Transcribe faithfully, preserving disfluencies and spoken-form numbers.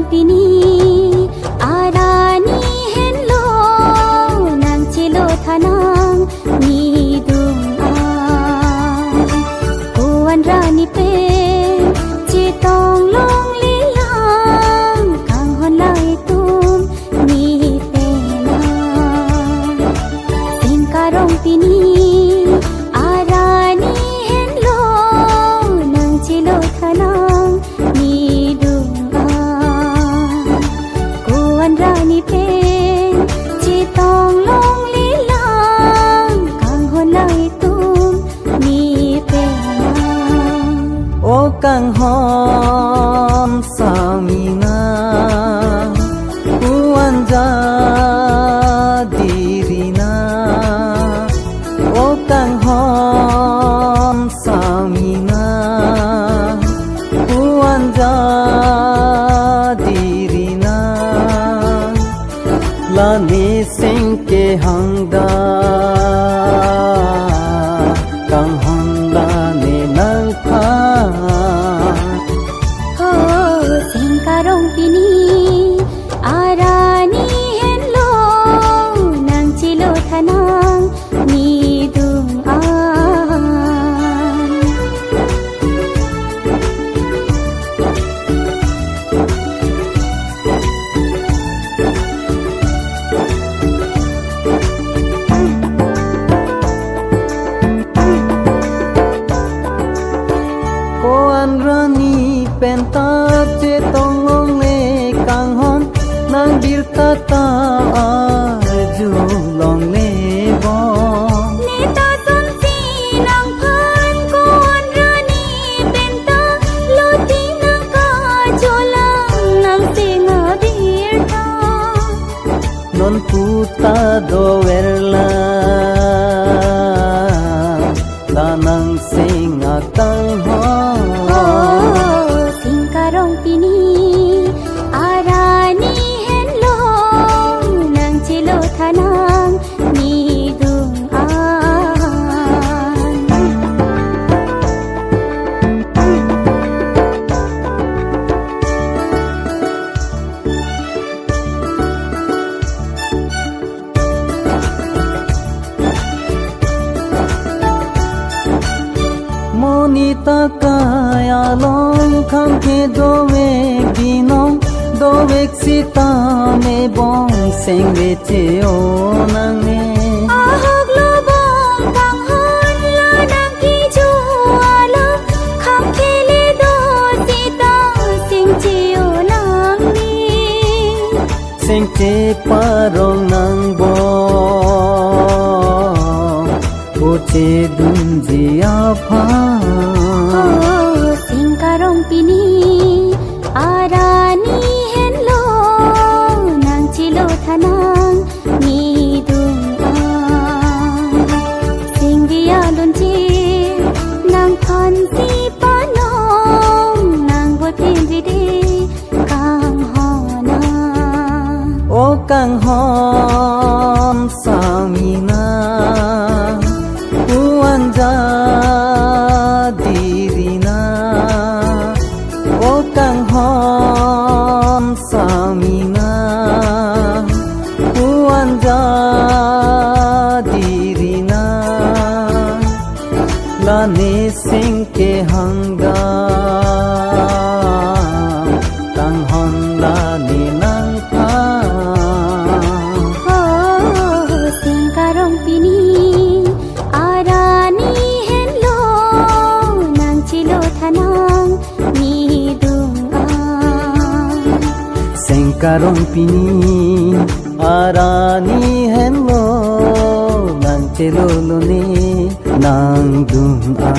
Pini arani henlo nangchelo thanang nidung an. Ko-an rani pen chetong longlelang kanghon lang itum ne penang. Singkarong Pini arani henlo nangchelo thanang nidung an. Ko-an rani pen chetong longlelang kanghon lang itum ne penang. O kanghon sangmi nang, ko-an ja diri nang. O kanghon sangmi nang, ko-an ja diri nang. La ne seng kehang da, kanghon la ne nangphan. Ho, Singkarong Pini arani henlo nangchelo thanang nidung an. Ko-an rani pen ta chetong longle kanghon, nang birta ta arju longle bom. Ne ta sonsi nangphan ko-an rani pen ta loti nangkacholang nang sing abirta. Non puta dover lang, ta nang sing akanghon. Ho, Singkarong Pini arani henlo nangchelo thanang nidung an. Monit akai along khang ke dovek binong, dovek sita me bong seng ve che-o nangne. Ahok lo bong kanghon la nang kiju along, khang ke le do sita seng che-o nangne. Seng cheparong nang bom, ko chedunji aphan. Ho, Singkarong Pini arani henlo nangchelo thanang nidung an. Sing bialun che nangphan si panom, nang bot phin jide kanghon an. O kanghon sangmi nang, ko-an ja diri nang. O kanghon sangmi nang, ko-an ja diri nang. La ne seng kehang da, kanghon la ne nangphan. Ho, Singkarong Pini arani henlo nangchelo thanang nidung an. Singkarong Pini arani henlo nangchelo lone nangdung an.